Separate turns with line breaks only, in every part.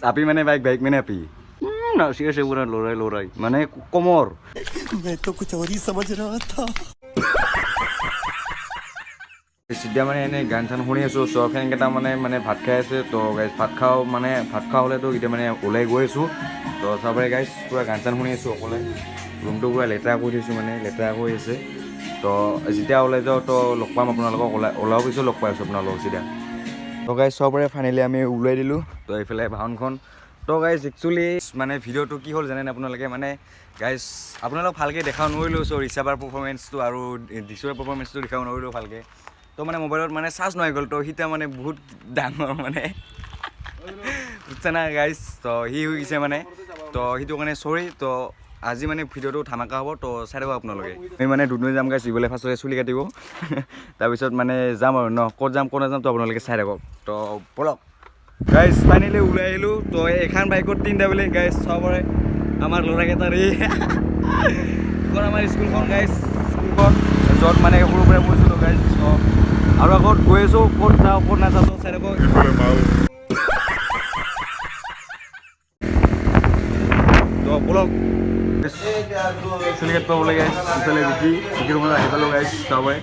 আপি মানে bike, bike মানে আপি। নাচি আছে পুৰা লৰাই লৰাই, মানে কমৰ।
मैं तो कुछ और ही समझ रहा था।
এতিয়া মানে এনেই গান চান শুনি আছোঁ। চব ফ্ৰেণ্ডকেইটা মানে ভাত খাই আছে। তো গাইজ, ভাত খাওঁ, মানে ভাত খোৱা হ'লেতো এতিয়া মানে ওলাই গৈ আছোঁ। তো চবৰে গাইজ, পূৰা গান চান শুনি আছোঁ অকলে। ৰুমটো পূৰা লেতেৰা কৰি থৈছোঁ, মানে লেতেৰা কৰি আছে। তো যেতিয়া ওলাই যাওঁ, তো লগ পাম আপোনালোকক। ওলাই ওলোৱাৰ পিছত লগ পাই আছোঁ আপোনালোকক চিধা। তো গাইজ, চবৰে ফাইনেলি আমি ওলাই দিলোঁ। তো এইফালে ভাওনখন। তো গাইজ, একচুৱেলি মানে ভিডিঅ'টো কি হ'ল জানেনে আপোনালোকে? মানে গাইজ, আপোনালোক ভালকৈ দেখাব নোৱাৰিলোঁ। চ' ৰিচাবাৰ পাৰফৰ্মেঞ্চটো আৰু দিছুৰ পাৰফৰ্মেঞ্চটো দেখাব নোৱাৰিলোঁ ভালকৈ। তো মানে মোবাইলত মানে চাৰ্জ নহয় গ'ল। তো সিটা মানে বহুত ডাঙৰ মানে, বুজছা না গাইজ? তো সি হৈ গৈছে মানে, তো সেইটো কাৰণে চৰি। তো আজি মানে ভিডিঅ'টো ধামাকা হ'ব, তো চাই থাকক আপোনালোকে। আমি মানে দুধনৈ যাম গাইজ। ইফালে ফাৰ্ষ্টতে চুলি কাটিব, তাৰপিছত মানে যাম আৰু ন। ক'ত যাম, ক'ত নাযাম, তো আপোনালোকে চাই থাকক। তো ব'লক গাইজ, ফাইনেলি ওলাই আহিলোঁ। তো এখন বাইকত তিনিটা বেলেগ গাইজ, চবৰে আমাৰ ল'ৰাকেইটাৰ। এই এইখন আমাৰ স্কুলখন গাইজ, স্কুলখন য'ত মানে সৰুৰ পৰাই পঢ়িছিলোঁ গাইজ। তো আৰু আগত গৈ আছোঁ, ক'ত যাওঁ ক'ত নাযাওঁ, তো চাই থাকক। তো ব'লক, চুলি কাটিব বোলে গাইজ। ইফালে বিকি বিকি ৰুমত আহি পালোঁ গাইজ। চবৰে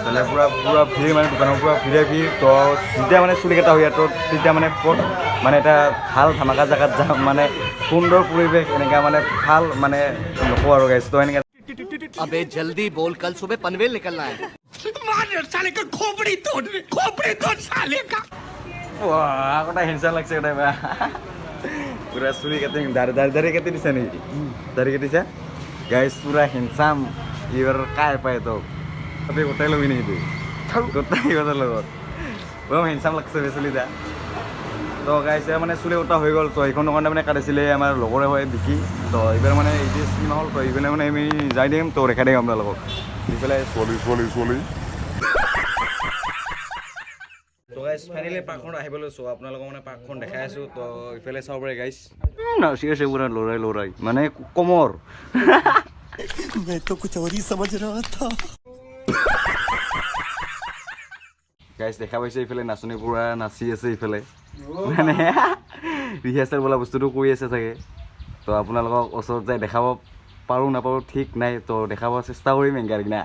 তাহলে পূৰা পূৰা ভিৰ, মানে দোকানৰ পূৰা ভিৰে ভিৰ। তো যেতিয়া মানে চুলি কটা হৈ তো তেতিয়া মানে ক'ত মানে এটা ভাল ধামাকা জেগাত যাম, মানে সুন্দৰ পৰিৱেশ, এনেকুৱা মানে ভাল মানে নকওঁ আৰু গাইজ। তো এনেকৈ।
अबे जल्दी बोल, कल सुबह पनवेल निकलना है।
আগতে হিংসা লাগছে গোটেই বা। পুৰা চুলি কাটি, দাড়ি দাড়ি দাড়ি কাটি দিছা নেকি? দাড়ি কাটিছা গাইজ, পুৰা হিংসাম। এইবাৰ কাই পায় তোক? তই গোটাই ল'বি নেকি? তুই গোটাই ইহঁতৰ লগত বৰ হেণ্ডচাম লাগছে বে চুলিটা। তো গাইজ, মানে চুলি কটা হৈ গ'ল। তো এইখন দোকানতে মানে কাটিছিলে, আমাৰ লগৰে হয় বিকি। তো এইবাৰ মানে এই যে চিনেমা হল, তো এইফালে মানে আমি যাই দিম, তো দেখাই দিম আপোনালোকক এইফালে।
ছোৱালী ছোৱালী ছোৱালী।
তো গাইজ, ফাইনেলি পাৰ্কখনত আহিব লৈছোঁ। আপোনালোকক মানে পাৰ্কখন দেখাই আছোঁ। তো ইফালে চাব পাৰে গাইজ, নাচি আছে পুৰা লৰাই লৰাই, মানে কমৰ।
मैं तो कुछ और ही समझ रहा था।
গাইজ, দেখা পাইছে, এইফালে নাচনী পুৰা নাচি আছে। ইফালে মানে ৰিহাৰ্চেল বোলা বস্তুটো কৰি আছে চাগে। তো আপোনালোকক ওচৰত যাই দেখাব পাৰোঁ নাপাৰোঁ ঠিক নাই, তো দেখাব চেষ্টা কৰিম এনেকৈ কিনা।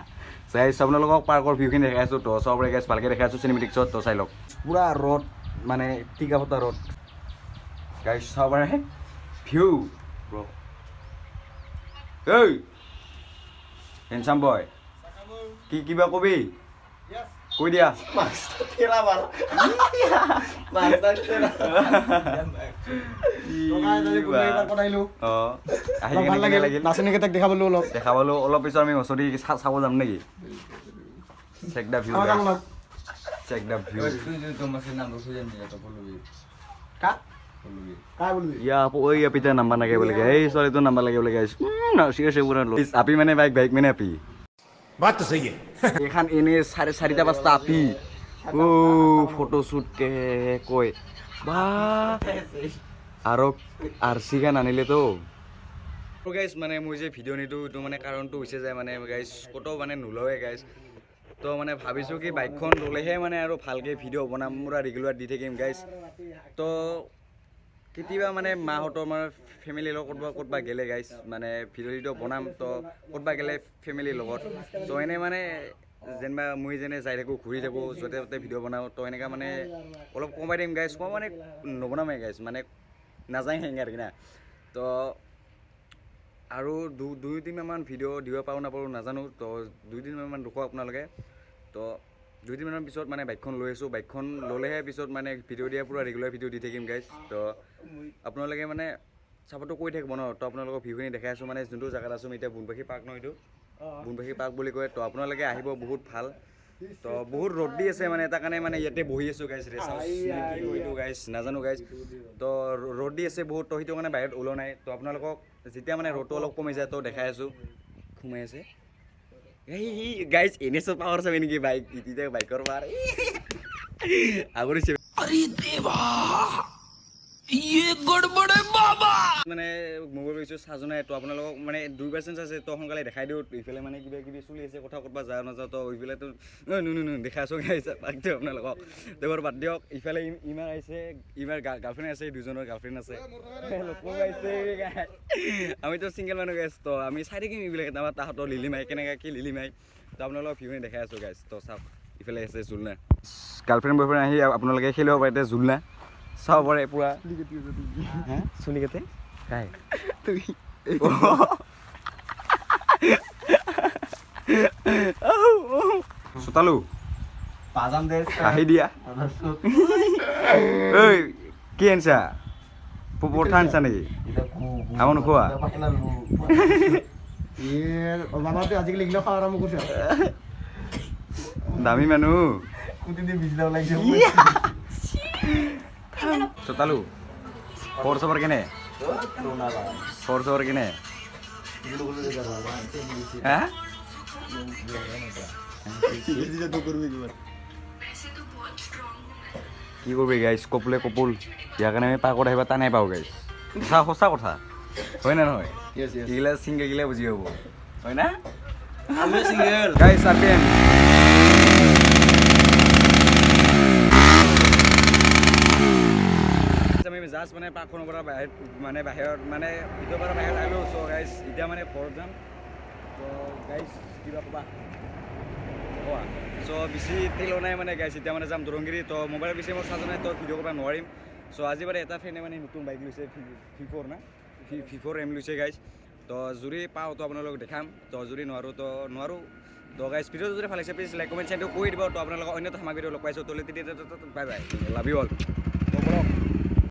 গাইজ, আপোনালোকক পাৰ্কৰ ভিউখিনি দেখাই আছোঁ। তো চবৰে গাইজ, ভালকৈ দেখাই আছোঁ চিনেমেটিক্সত। তো চাই লওক, পূৰা ৰ'দ, মানে টিকা ফটা ৰ'দ। গাইজ, চাব পাৰে ভিউ। ঐ হেণ্ডচাম বয়, কি কিবা কবি? কৈ দিয়া। অঁ, আহি কেনে কেনে লাগিল?
নাচনীকেইটাক দেখা পালো অলপ।
দেখা পালো অলপ। পিছত আমি ওচৰতে চাব যাম নেকি? Check the view, check the view. ইয়া ঐ আপিটা নাম্বাৰ লাগে বোলে। এই ছোৱালীটোৰ নাম্বাৰ লাগে বোলে। গাইছ, নাচি আছে পুৰা। আপি মানে বাইক, বাইক মানে আপি।
बात तो सही है।
এইখন এনেই চাৰে চাৰিটা পাঁচটা আপি। অ' ফটো শ্বুট কে কয় বা আৰু আৰ চি গান আনিলেতো গাইজ। মানে মই যে ভিডিঅ' নিদিওঁ, এইটো মানে কাৰণটো হৈছে যে মানে গাইজ, ক'তো মানে নোলাওৱে গাইজ। তো মানে ভাবিছোঁ কি বাইকখন ল'লেহে মানে আৰু ভালকৈ ভিডিঅ' বনাম, পূৰা ৰেগুলাৰ দি থাকিম গাইজ। তো কেতিয়াবা মানে মাহঁতৰ মানে ফেমিলিৰ লগত ক'ৰবাত ক'ৰবাত গ'লে গাইজ, মানে ভিডিঅ' চিডিঅ' বনাম। তো ক'ৰবাত গ'লে ফেমিলিৰ লগত, চ' এনেই মানে যেনিবা মই যেনে যাই থাকোঁ, ঘূৰি থাকোঁ, য'তে ত'তে ভিডিঅ' বনাওঁ, তো এনেকুৱা মানে অলপ কমাই দিম গাইজ। কম মানে নবনামেই গাইজ, মানে নাযায় সেনেকৈ আৰু কিনা। তো আৰু দুই তিনিমাহমান ভিডিঅ' দিব পাৰোঁ নাপাৰোঁ নাজানো। তো দুই তিনিমাহমান ৰখক আপোনালোকে। তো দুই তিনিমাহৰ পিছত মানে বাইকখন লৈ আছোঁ। বাইকখন ল'লেহে পিছত মানে ভিডিঅ' দিয়া, পূৰা ৰেগুলাৰ ভিডিঅ' দি থাকিম গাইজ। তো আপোনালোকে মানে চাপৰ্টটো কৰি থাকিব ন? তো আপোনালোকক ভিউখিনি দেখাই আছোঁ। মানে যোনটো জেগাত আছোঁ এতিয়া, বুনপাখি পাৰ্ক ন, এইটো বুনপাখি পাৰ্ক বুলি কয়। তো আপোনালোকে আহিব, বহুত ভাল। তো বহুত ৰ'দ দি আছে, মানে এটা কাৰণে মানে ইয়াতে বহি আছোঁ গাইজ। ৰেষ্ট হাউচ কি কয় এইটো গাইজ, নাজানো গাইজ। তো ৰ'দ দি আছে বহুত, তো সেইটো কাৰণে বাহিৰত ওলোৱা নাই। তো আপোনালোকক যেতিয়া মানে ৰ'দটো অলপ কমি যায়, তো দেখাই আছোঁ। সোমাই আছে এই গাইজ। এন এছৰ পাৱাৰ চাবি নেকি? বাইক এতিয়া বাইকৰ পাৱাৰ আগুৰিছে। মানে মোবাইল বেছি চাৰ্জ নাই, তো আপোনালোকক মানে 2% আছে, তো সোনকালে দেখাই দিওঁ। ইফালে মানে কিবা কিবি চলি আছে, কথা ক'ৰবাত যাওঁ নাযাওঁ, তো ইফালেতো নো নো নো দেখাই আছোঁ গাইছ, বাদ দিয়ক আপোনালোকক, তো বাৰু বাদ দিয়ক। ইফালে ইমাৰ আহিছে, ইমাৰ গাৰ্লফ্ৰেণ্ড আছে, দুজনৰ গাৰ্লফ্ৰেণ্ড আছে, লগ পাইছে। আমিতো ছিংগল মানুহ গাইছ, তো আমি চাই থাকিম এইবিলাক। আমাৰ তাহাঁতৰ লিলিমাই কেনেকৈ কি লিলিমাই, তো আপোনালোকক ভিউ দেখাই আছোঁ গাইছ। তো চাওক, ইফালে আছে জোলনা, গাৰ্লফ্ৰেণ্ড বয়ফ্ৰেণ্ড আহি আপোনালোকে খেলিব পাৰে, এতিয়া জোলনা চাব পাৰে পূৰা। হা, চুলি কাটে কাই চোতালো আহি দিয়া। ঐ, কি আনছা? পৰঠা আনছা নেকি? আমাৰ নোখোৱা।
আজিকালি এইগিলা খোৱা আৰম্ভ কৰিছে।
দামী মানুহ। চোতালো, খবৰ চবৰ কেনে? খবৰ চবৰ কেনে? হা, কি কৰবি গাইছ, কপলে কপুল। ইয়াৰ কাৰণে আমি পাৰ্কত আহিব টানেই পাওঁ গাইছ। সঁচা কথা হয় নে নহয়? এইগিলা চিংগল গিলা বুজি পাব, হয় না? গাইছ, আৰ পি এম। আমি জাষ্ট মানে পাৰ্কখনৰ পৰা বাহিৰত, মানে বাহিৰত, মানে ভিতৰৰ পৰা বাহিৰত আহিলোঁ। চ' গাইছ, এতিয়া মানে ঘৰত যাম। ত' গাইছ, কিবা ক'বা? কোৱা। চ' বেছি তেলো নাই মানে গাইছ, এতিয়া মানে যাম দৰংগিৰি। তো মোবাইল বেছি মোৰ চাৰ্জ নাই, তো ভিডিঅ' কৰিব নোৱাৰিম। চ' আজি বাৰু এটা ফ্ৰেণ্ডে মানে নতুন বাইক লৈছে, ভি 4 না ভি 4 এম লৈছে গাইছ। তো যদি পাওঁ তো আপোনালোকক দেখাম, তো যদি নোৱাৰোঁ তো নোৱাৰোঁ। তো গাইছ, ভিডিঅ'টো যদি ভাল লাগিছে, প্লিজ লাইক, কমেণ্ট, শ্বেয়াৰটো কৰি দিব। তো আপোনালোকক অন্য এটা সামগ্ৰী লগ পাইছোঁ, তো তেতিয়া bye bye, love you all.